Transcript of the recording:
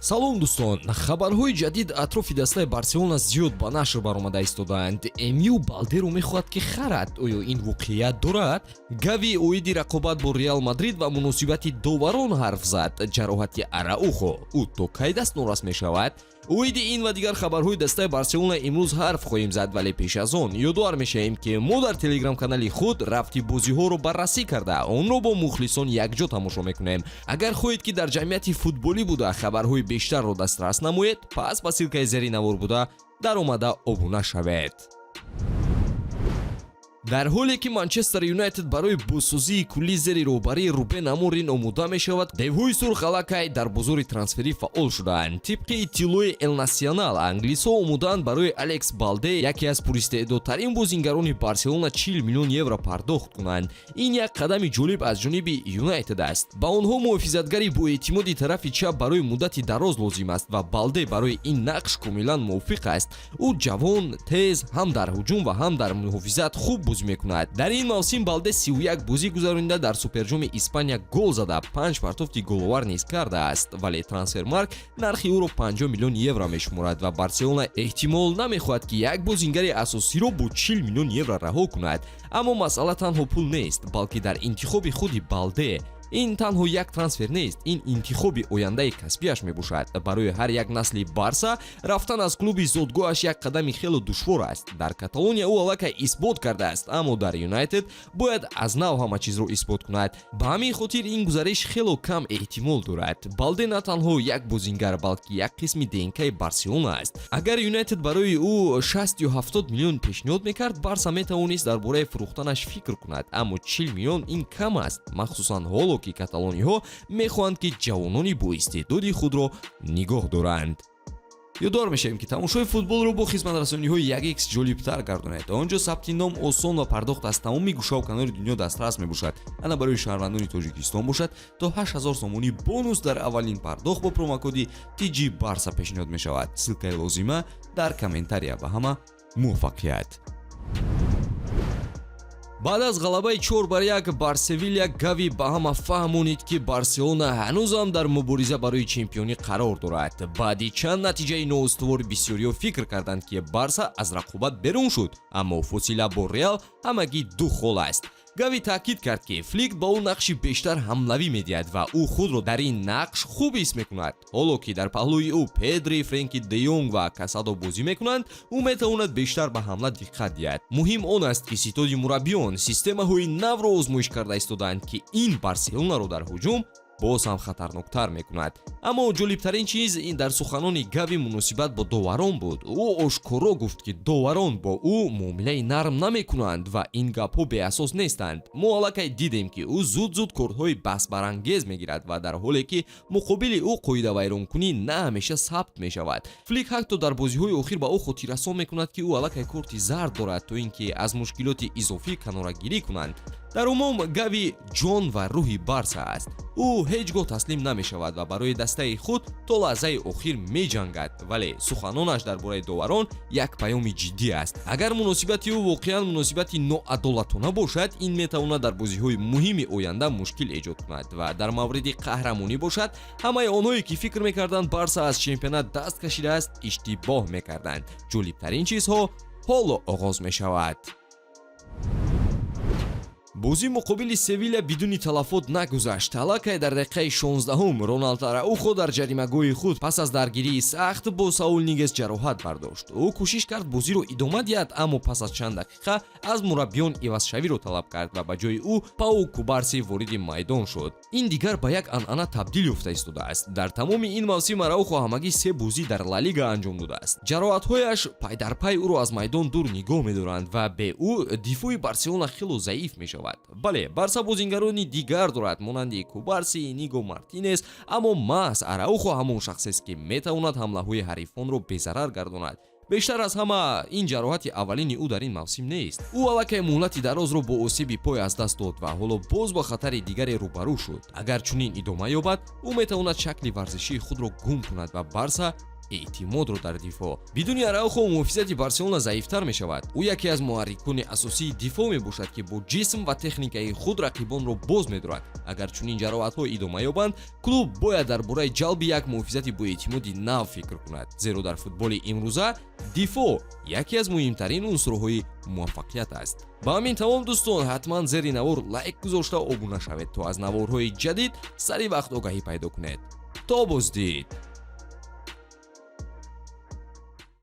Салом, дӯстон! Хабарҳои ҷадид атрофи дастаи Барселона зиёд ба нашр баромада истодаанд. МЮ Балдеро мехоҳад, ки харад. Оё ин воқеият дорад? Гави оиди рақобат бо Реал Мадрид ва муносибати доварон ҳарф зад. Ҷароҳати Араухо, ӯ то кай дастнорас мешавад? Оиди ин ва дигар хабарҳои дастаи Барселона имрӯз ҳарф хоҳем зад, вале пеш аз он ёдовар мешавем, ки мо дар телеграм-канали худ рафти бозиҳоро баррасӣ карда, онро бо мухлисон якҷо тамошо мекунем. Агар хоҳед, ки дар ҷамъияти футболӣ буда, хабарҳои бештарро дастрас намоед, пас ба ссылка и зери навор буда даромада обуна шавед. Дар ҳоле ки Манчестер Юнайтед барои бозсозии куллӣ зери роҳбарии Рубен Аморин омода мешавад, девҳои сурх аллакай дар бозори трансферӣ фаъол шудаанд. Тибқи иттилои Эл Насионал, англисҳо омодаанд барои Алекс Балде, яке аз пуристеъдодтарин бозингарони Барселона, 40 миллион евро пардохт кунанд. Ин як қадами ҷолиб аз ҷониби Юнайтед аст. Ба онҳо муҳофизатгари боэътимоди тарафи чап барои муддати дароз лозим аст ва Балде барои ин нақш комилан мувофиқ аст. Ӯ ҷавон, тез, ҳам дар ҳуҷум ва ҳам дар муҳофизат хуб бозӣ мекунад. Дар ин мавсим Балде 31 бозӣ гузаронида, дар Суперҷоми Испания гол зада, панҷ партофти головар низ кардааст. Вале Трансфермаркт нархи ӯро 50 миллион евро мешуморад ва Барселона эҳтимол намехоҳад, ки як бозингари асосиро бо 40 миллион евро раҳо кунад. Аммо масъала танҳо пул нест, балки дар интихоби худи Балде. Ин танҳо як трансфер нест, ин интихоби ояндаи касбиаш мебошад. Барои ҳар як насли Барса рафтан аз клуби зодгоҳаш як қадами хело душвор аст. Дар Каталония ӯ аллакай исбот кардааст, аммо дар Юнайтед бояд аз нав ҳама чизро исбот кунад. Ба ҳамин хотир ин гузариш хело кам эҳтимол дорад. Балде на танҳо як бозингар, балки як қисми ДНК-и Барселона аст. Агар Юнайтед барои ӯ 60 ё 70 миллион пешниҳод мекард, Барса метавонист дар бораи фурӯхтанаш фикр кунад, аммо 40 миллион ин кам аст, махсусан ҳоло ки каталониҳо мехоҳанд, ки ҷавонони боистеъдоди худро нигоҳ доранд. Ёдовар мешавем, ки тамошои футболро бо хизматрасониҳои 1x ҷолибтар гардонед. Он ҷо сабти ном осон ва пардохт аз тамоми гӯшаву канори дунё дастрас мебошад. Ана барои шаҳрвандони Тоҷикистон бошад, то 8000 сомонӣ бонус дар аввалин пардохт бо промокоди TG Барса пешниҳод мешавад. Ссылка и лозима дар комментария. Ба ҳама муваффақият! Баъд аз ғалабаи 4-1 бар Севиля, Гави ба ҳама фаҳмонид, ки Барселона ҳанӯзам дар мубориза барои чемпионӣ қарор дорад. Баъди чанд натиҷаи ноустувор бисёриҳо фикр карданд, ки Барса аз рақобат берун шуд, аммо фосила бо Реал ҳамагӣ ду хол аст. Гави таъкид кард, ки Флик ба ӯ нақши бештар ҳамлавӣ медиҳад ва ӯ худро дар ин нақш хуб ҳис мекунад. Ҳоло ки дар паҳлӯи ӯ Педри, Френки де Йонг ва Касадо бозӣ мекунанд, ӯ метавонад бештар ба ҳамла диққат диҳад. Муҳим он аст, ки ситоди мураббиён системаҳои навро озмоиш карда истодаанд, ки ин Барселонаро дар ҳуҷум боз ҳам хатарноктар мекунад. Аммо ҷолибтарин чиз ин дар суханони Гави муносибат бо доварон буд. Ӯ ошкоро гуфт, ки доварон бо ӯ муомилаи нарм намекунанд ва ин гапҳо беасос нестанд. Мо аллакай дидем, ки ӯ зуд-зуд кортҳои баҳсбарангез мегирад ва дар ҳоле ки муқобили ӯ қоидавайронкунӣ на ҳамеша сабт мешавад. Флик ҳатто дар бозиҳои охир ба ӯ хотиррасон мекунад, ки ӯ аллакай корти зард дорад, то ин ки аз мушкилоти изофӣ канорагирӣ кунанд. Дар умум, Гави ҷон ва рӯҳи Барса аст. Ӯ ҳеҷ гоҳ таслим намешавад ва барои дастаи худ то лаҳзаи охир меҷангад, вале суханонаш дар бораи доварон як паёми ҷиддӣ аст. Агар муносибати ӯ воқеан муносибати ноадолатона бошад, ин метавонад дар бозиҳои муҳими оянда мушкил эҷод кунад. Ва дар мавриди қаҳрамонӣ бошад, ҳамаи онҳое, ки фикр мекарданд, Барса аз чемпионат даст кашидааст, иштибоҳ мекарданд. Ҷолибтарин чизҳо ҳоло оғоз мешавад. Бозӣ муқобили Севиля бидуни талафот нагузашт. Аллакай дар дақиқаи 16-ум Роналд Араухо дар ҷаримагоҳи худ пас аз даргирии сахт бо Саул Нигес ҷароҳат бардошт. Ӯ кӯшиш кард бозиро идома диҳад, аммо пас аз чанд дақиқа аз мураббиён ивазшавиро талаб кард ва ба ҷои ӯ Пау Кубарси вориди майдон шуд. Ин дигар ба як анъана табдил ёфта истодааст. Дар тамоми ин мавсим Араухо ҳамагӣ се бозӣ дар Ла Лига анҷом додааст. Ҷароҳатҳояш пайдарпай ӯро аз майдон дур нигоҳ медоранд ва бе ӯ дифои Барселона хело заиф мешавад. Бале, Барса бозингарони дигар дорад, монанди Кубарси, Иниго Мартинес, аммо маҳз Араухо ҳамон шахсест, ки метавонад ҳамлаҳои ҳарифонро безарар гардонад. Бештар аз ҳама, ин ҷароҳати аввалини ӯ дар ин мавсим нест. Ӯ аллакай муҳлати дарозро бо осеби пой аз даст дод ва ҳоло боз ба хатари дигаре рӯбарӯ шуд. Агар чунин идома ёбад, ӯ метавонад шакли варзишии худро гум кунад ва Барса Эътимодро дар дифоъ. Бидуни Араухо муҳофизати Барселона заифтар мешавад. Ӯ яке аз муҳаррикони асосии дифоъ мебошад, ки бо ҷисм ва техникаи худ рақибонро боз медорад. Агар чунин ҷароҳатҳо идома ёбанд, клуб бояд дар бораи ҷалби як муҳофизати боэътимоди нав фикр кунад, зеро дар футболи имрӯза дифоъ яке аз муҳимтарин унсурҳои муваффақият аст. Ба ҳамин тамом, дӯстон. Ҳатман зери навор лайк гузошта, обуна шавед, то аз наворҳои ҷадид сари вақт огаҳӣ пайдо кунед. То боздид.